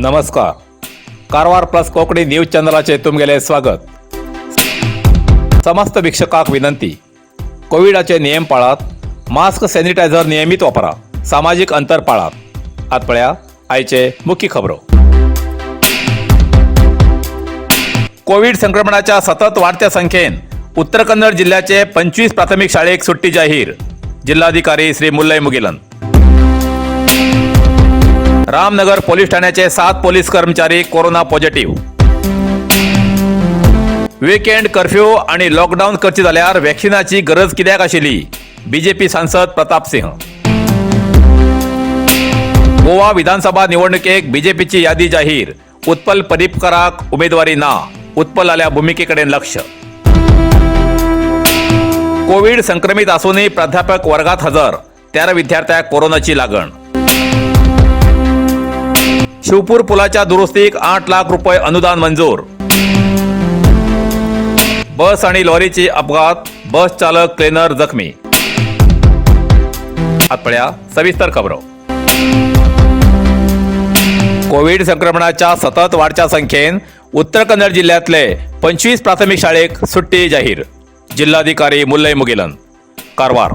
नमस्कार, Karwar plus Konkani news चॅनलाचे तुमगेले स्वागत. समस्त वीक्षकांक विनंती, कोविडाचे नियम पाळात, मास्क, सॅनिटायझर नियमित वापरा, सामाजिक अंतर पाळात. आत पळया आयचे मुख्य खबरो. कोविड संक्रमणाच्या सतत वाढत्या संख्येन उत्तर कन्नड जिल्ह्याचे 25 प्राथमिक शाळेक सुट्टी जाहीर. जिल्हाधिकारी श्री मुल्लय मुगिलन. रामनगर पोलीस ठाण्याचे 7 पोलीस कर्मचारी कोरोना पॉझिटिव्ह. विकेंड कर्फ्यू आणि लॉकडाऊन करची जाल्यार वॅक्सिनाची गरज कित्याक आशिल्ली? बीजेपी सांसद प्रताप सिंह. गोवा विधानसभा निवडणुकेक बीजेपीची यादी जाहीर. उत्पल पर्रीकराक उमेदवारी ना. उत्पलाल्या भूमिकेकडेन लक्ष. कोविड संक्रमित असूनही प्राध्यापक वर्गात हजर. 13 विद्यार्थ्याक कोरोनाची लागण. शिवपूर पुलाच्या दुरुस्तीक 8 लाख रुपये अनुदान मंजूर. बस आणि लॉरीची अपघात. बस चालक, क्लीनर जखमी. आता सविस्तर खबरो. कोविड संक्रमणाच्या सतत वाढत्या संख्येन उत्तर कन्नड जिल्ह्यातले 25 प्राथमिक शाळेक सुट्टी जाहीर. जिल्हाधिकारी मुल्लय मुगिलन. कारवार.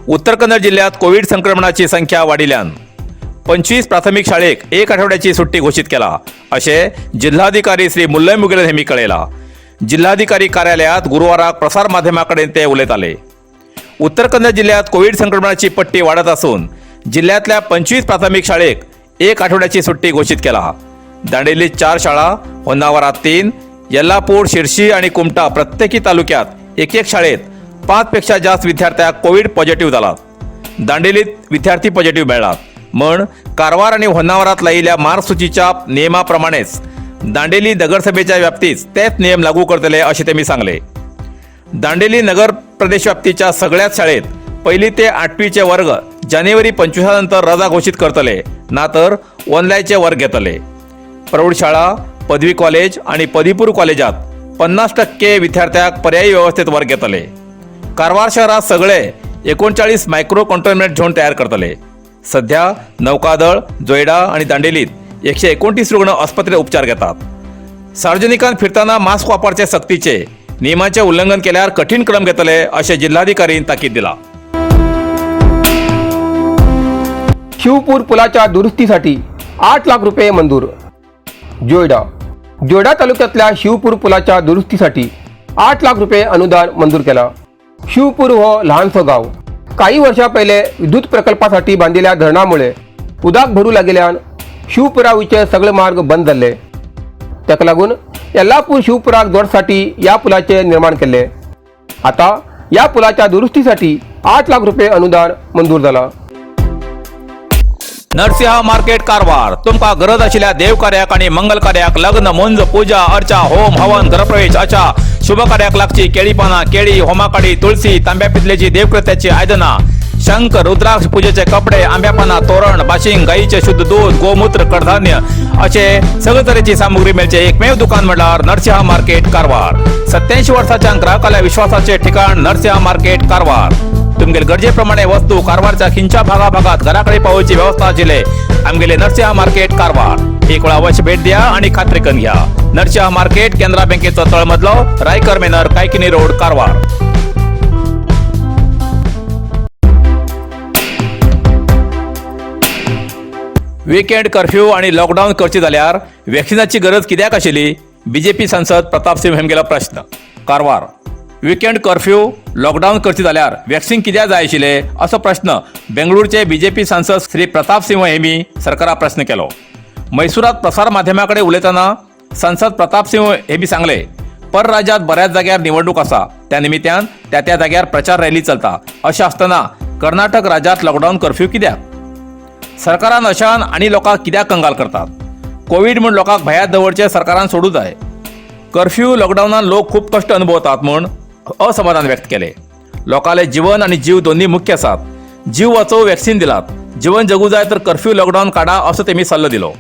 उत्तर कन्नड जिल्ह्यात कोविड संक्रमणाची संख्या वाढिल्यान 25 प्राथमिक शाळेक एक आठवड्याची सुट्टी घोषित केला, असे जिल्हाधिकारी श्री मुल्लय मुगिलन यांनी कळयला. जिल्हाधिकारी कार्यालयात गुरुवाराक प्रसार माध्यमाकडेन ते उलयताले. उत्तर कन्नड जिल्ह्यात कोविड संक्रमणाची पट्टी वाढत असून जिल्ह्यातल्या 25 प्राथमिक शाळेक एक आठवड्याची सुट्टी घोषित केला. दांडेलीत चार शाळा, होन्नावरात तीन, यल्लापूर, शिरशी आणि कुमटा प्रत्येकी तालुक्यात एक एक शाळेत पाचपेक्षा जास्त विद्यार्थ्याक कोविड पॉझिटिव्ह झाला. दांडेलीत विद्यार्थी पॉझिटिव्ह मेळ्ळात म्हण कारवार आणि होन्नावरात लायिल्ल्या मार्गसूचीच्या नियमाप्रमाणेच दांडेली नगरसभेच्या व्याप्तीत तेच नियम लागू करतले, अशें तेमी सांगले. दांडेली नगर प्रदेश व्याप्तीच्या सगळ्याच शाळेत पहिली ते आठवीचे वर्ग जानेवारी 25 नंतर रजा घोषित करतले, ना तर ऑनलाईनचे वर्ग घेतले. प्रौढशाळा, पदवी कॉलेज आणि पदवीपूर्व कॉलेजात 50% विद्यार्थ्याक पर्यायी व्यवस्थेत वर्ग घेतले. कारवार शहरात सगळे 39 मायक्रो कंटेनमेंट झोन तयार करतले. सध्या नौकादळ, जोयडा आणि दांडेलीत 129 रुग्ण आस्पत्रेत उपचार घेतात. सार्वजनिकांत फिरताना मास्क वापरचे सक्तीचे, नियमाचे उल्लंघन केल्यार कठीण कलम घेतले, अशें जिल्हाधिकारीन ताकीद दिला. शिवपूर पुलाच्या दुरुस्तीसाठी 8 लाख रुपये मंजूर. जोयडा. जोयडा तालुक्यातल्या शिवपूर पुलाच्या दुरुस्तीसाठी 8 लाख रुपये अनुदान मंजूर केला. शिवपूर हो लहानसो गाव. काही वर्षा पहिले विद्युत प्रकल्पासाठी बांधिल्या धरणामुळे उदक भरू लागिल्यान शिवपुरावचे सगळे मार्ग बंद जाल्ले. ताका लागून येल्लापूर शिवपुराक जोडसाठी या पुलाचे निर्माण केले. आता या पुलाच्या दुरुस्तीसाठी 8 लाख रुपये अनुदान मंजूर झाला. नरसिंहा मार्केट कारवार. तुमका गरज आशिल्ल्या देवकार्याक आणि मंगल कार्याक, लग्न, मुंज, पूजा अर्चा, होम हवन, घरप्रवेश अशा शुभ कार्याक लागची केळी पानां, केळी, होमाकाडी, तुळसी, तांब्या पितलेची देवकृत्याची आयदनां, शंख, रुद्राक्ष, पूजेचे कपडे, आंब्या पानां, तोरण, बाशिंग, गाईचे शुद्ध दूध, गोमूत्र, कडधान्य असे सगळे तरेची सामुग्री मेळचे एकमेव दुकान म्हणल्यार नरसिंहा मार्केट कारवार. 87 वर्साच्या ग्राहकाला विश्वासाचे ठिकाण नरसिंहा मार्केट कारवार. तुमगेले गरजेप्रमाणे वस्तू कारवारच्या खिंच्या भागा भागात घराकडे पावोवची व्यवस्था आशिल्ले आमगेले नरसिंहा मार्केट कारवार. एक वेळा अवश्य भेट द्या आणि खात्री करून घ्या. नरसिंहा मार्केट, केनरा बँकेचो तळमजलो, Raikar manor, Kaikini road, Karwar. Weekend curfew आणि लॉकडाऊन करची जाल्यार वॅक्सिनाची गरज कित्याक आशिल्ली? बीजेपी सांसद प्रताप सिंह हेमगेलो प्रश्न. कारवार. विकेंड कर्फ्यू, लॉकडाऊन करची जाल्यार वॅक्सिन कित्याक जाय आशिल्ले, असो प्रश्न बेंगळूरचे बीजेपी सांसद श्री प्रताप सिंह हेमी सरकाराक प्रश्न केलो. मैसुरात प्रसार माध्यमाकडे उलयतना सांसद प्रताप सिंह हेमी सांगले, परराज्यात बऱ्याच जाग्यार निवडणूक आसा. त्या निमित्यान त्या त्या जाग्यार प्रचार रॅली चलता. अशें आसतना कर्नाटक राज्यात लॉकडाऊन, कर्फ्यू कित्याक? सरकारान अशान आनी लोकांक कित्याक कंगाल करतात? कोवीड म्हूण लोकांक भंयात दवरचे सरकारान सोडूं जाय. कर्फ्यू, लॉकडावनान लोक खूब कश्ट अनुभवतात म्हूण असमाधान व्यक्त केले. लोकांले जीवन आणि जीव दोन्ही मुख्य आसात. जीव वाचोव वॅक्सिन दिलात. जीवन जगू जाय तर कर्फ्यू, लॉकडाऊन काडा, असो तेमी सल्लो दिलो.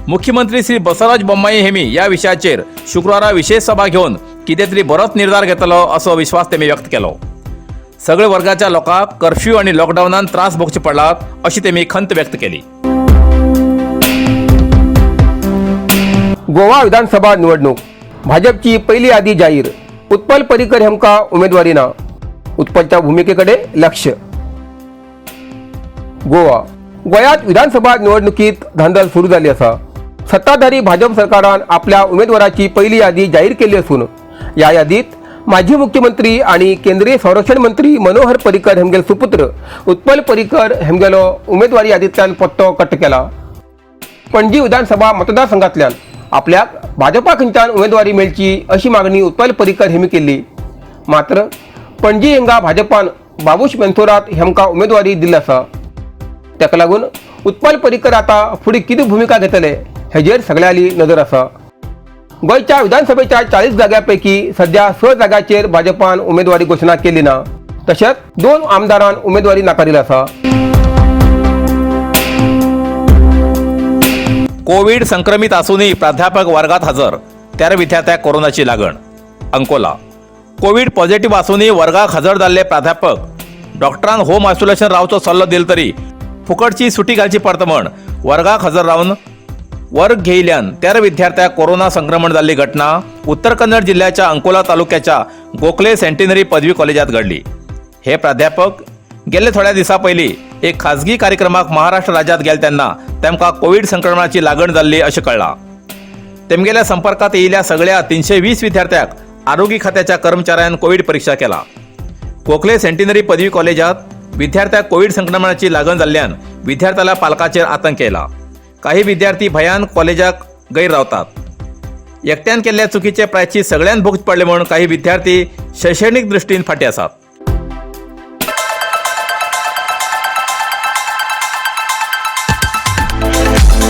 मुख्यमंत्री श्री बसवराज बोम्माई हेमी या विशयाचेर शुक्रारा विशेष सभा घेवन कितें तरी बरोच निर्धार घेतलो, असो विश्वास तेमी व्यक्त केलो. सगळे वर्गाच्या लोकांक कर्फ्यू आणि लॉकडावनान त्रास भोगचे पडलात, अशी तेमी खंत व्यक्त केली. गोवा विधानसभा निवडणूक भाजपची पहिली यादी जाहीर. उत्पल पर्रीकर हेमका उमेदवारी ना. उत्पलच्या भूमिकेकडे लक्ष. गोवा गोव्यात विधानसभा निवडणुकीत धांदल सुरू झाली आसा. सत्ताधारी भाजप सरकारान आपल्या उमेदवाराची पहिली यादी जाहीर केली असून या यादीत माजी मुख्यमंत्री आणि केंद्रीय संरक्षण मंत्री मनोहर पर्रीकर हेमगेल सुपुत्र उत्पल पर्रीकर हेमगेलो उमेदवारी यादींतल्यान पत्तो कट केला. पणजी विधानसभा मतदारसंघातल्यान आपल्याक भाजपा खंयच्यान उमेदवारी मेळची अशी मागणी उत्पल पर्रीकर हेमी केल्ली. मात्र पणजी हिंगा भाजपान बाबूश मेन्थोरात हेमकां उमेदवारी दिल्ली आसा. ताका लागून उत्पल पर्रीकर आता फुडें कितें भुमिका घेतले हेजेर सगळ्यांली नदर आसा. गोंयच्या विधानसभेच्या 40 जाग्यांपैकी सध्या 6 जाग्यांचेर भाजपान उमेदवारी घोशणा केली ना. तशेंच 2 आमदारान उमेदवारी नाकारिल्ली आसा. कोविड संक्रमित असूनही प्राध्यापक वर्गात हजर, 13 विद्यार्थ्याक कोरोनाची लागण. अंकोला. कोविड पॉझिटिव्ह असूनही वर्गाक हजर जाल्ले प्राध्यापक डॉक्टरान होम आयसोलेशन रावचो सल्लो दिलो तरी फुकटची सुटी घालची पडता म्हण वर्गाक हजर रावन वर्ग घेयल्यान 13 विद्यार्थ्याक कोरोना संक्रमण जाल्ली घटना उत्तर कन्नड जिल्ह्याच्या अंकोला तालुक्याच्या गोखले सेंटिनरी पदवी कॉलेजात घडली. हे प्राध्यापक गेले थोड्या दिसा पयलीं एक खाजगी कार्यक्रमाक महाराष्ट्र राज्यात गेले तेन्ना तेमकां कोविड संक्रमणाची लागण जाल्ली अशें कळ्ळां. तेमगेल्या संपर्कात येयिल्ल्या सगळ्या 320 विद्यार्थ्याक आरोग्य खात्याच्या कर्मचाऱ्यान कोविड परीक्षा केला. गोखले सेंटिनरी पदवी कॉलेजात विद्यार्थ्याक कोविड संक्रमणाची लागण जाल्ल्यान विद्यार्थ्याला पालकाचेर आतंक येयला. काही विद्यार्थी भयान कॉलेजाक गैर रावतात. एकट्यान केल्ल्या चुकीचे प्रायश्चित सगळ्यांक भोगचे पडले म्हूण काही विद्यार्थी शैक्षणिक दृश्टीन फाटीं आसात.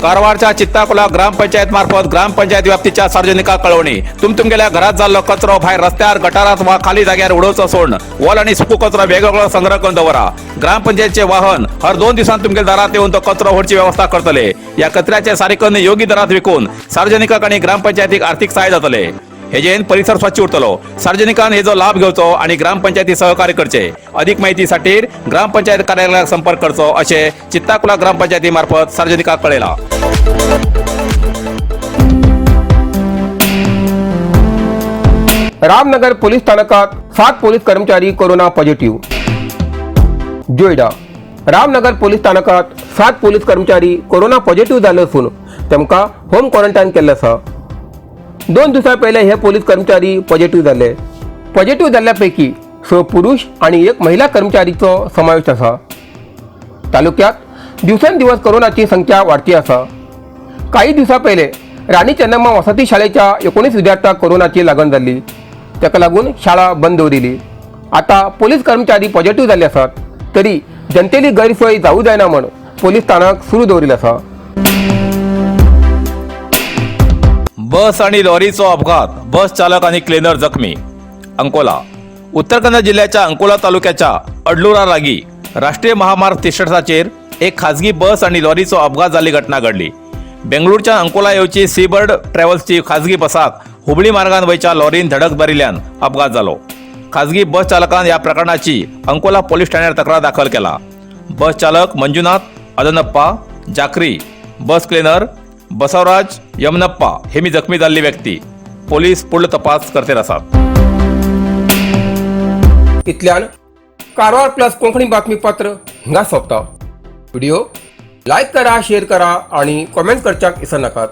कारवारच्या चित्ताकुला ग्रामपंचायत मार्फत ग्रामपंचायत व्याप्तीच्या सार्वजनिकांक कळवणी. तुमगेल्या घरात जाल्लो कचरो भायर रस्त्यार, गटारात वा खाली जाग्यार उडोवचो सोडून ओल आणि सुको कचरो वेगवेगळो संग्रह करून दवरा. ग्रामपंचायतचे वाहन हर 2 दिवसांत तुमगेल्या दारात येऊन तो कचरो व्हरची व्यवस्था करतले. या कचऱ्याचे सारिकन योग्य दरात विकून सार्वजनिकांक आणि ग्रामपंचायतीक आर्थिक सहाय्य जातले. हेजेन परिसर स्वच्छ उरतलो. सार्वजनिकान हेजो लाभ घेवचो आणि ग्रामपंचायती सहकार्य करचे. अधिक माहितीसाठी ग्रामपंचायत कार्यालयाक संपर्क करचो असे चित्ताकुला ग्रामपंचायती मार्फत सार्वजनिकांक कळयला. रामनगर पोलीस स्थानकात 7 पोलीस कर्मचारी corona positive. Joida. Ramnagar police स्थानकात 7 पोलीस कर्मचारी कोरोना पॉझिटिव्ह जाले असून तांकां होम क्वॉरंटायन केल्लें आसा. 2 दिवसां पयले हे पोलीस कर्मचारी पॉझिटिव्ह जाले. पॉझिटिव्ह जाल्ल्या पैकी 6 पुरुष आणि 1 महिला कर्मचारीचो समावेश आसा. तालुक्यात दिवसेंदिवस कोरोनाची संख्या वाढती आसा. काही दिवसां पयले राणी चन्नम्मा वसती शाळेच्या 19 विद्यार्थ्यांक कोरोनाची लागण जाल्ली. ताका लागून शाळा बंद दवरिली. आता पोलीस कर्मचारी पॉझिटिव्ह जाल्ले आसात तरी जनतेली गैरसोय जावू जायना म्हण पोलीस स्थानक सुरू दवरिल्लें आसा. बस आणि लॉरीचो अपघात, बस चालक आणि क्लिनर जखमी. अंकोला. उत्तर कन्नड जिल्ह्याच्या अंकोला तालुक्याच्या अडलुरा लागी राष्ट्रीय महामार्ग 63 एक खाजगी बस आणि लॉरीचो अपघात जाल्ली घटना घडली. बेंगळूरच्या अंकोला येवची सीबर्ड ट्रॅव्हल्सची खाजगी बसाक हुबळी मार्गान वयच्या लॉरीन धडक मारिल्ल्यान अपघात जालो. खाजगी बस चालकान या प्रकरणाची अंकोला पोलीस ठाण्यार तक्रार दाखल केला. बस चालक मंजुनाथ अदनप्पा जाकरी, बस क्लिनर बसवराज यमनप्पा हे मी जखमी जाल्ली व्यक्ती. पोलीस पुढलो तपास करते आसात. इतल्यान कारवार प्लस कोंकणी बातमीपत्र हिंगा सोंपता. व्हिडिओ लायक करा, शेअर करा आणि कॉमेंट करच्याक विसरनाकात.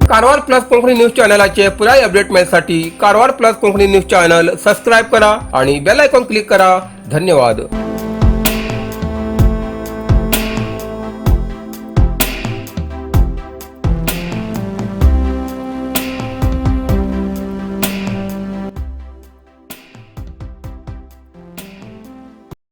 कारवार प्लस कोंकणी न्यूज चॅनलाचे पुराय update मेळसाठी Karwar plus Konkani news channel subscribe करा आणि बेल आयकॉन क्लिक करा. धन्यवाद.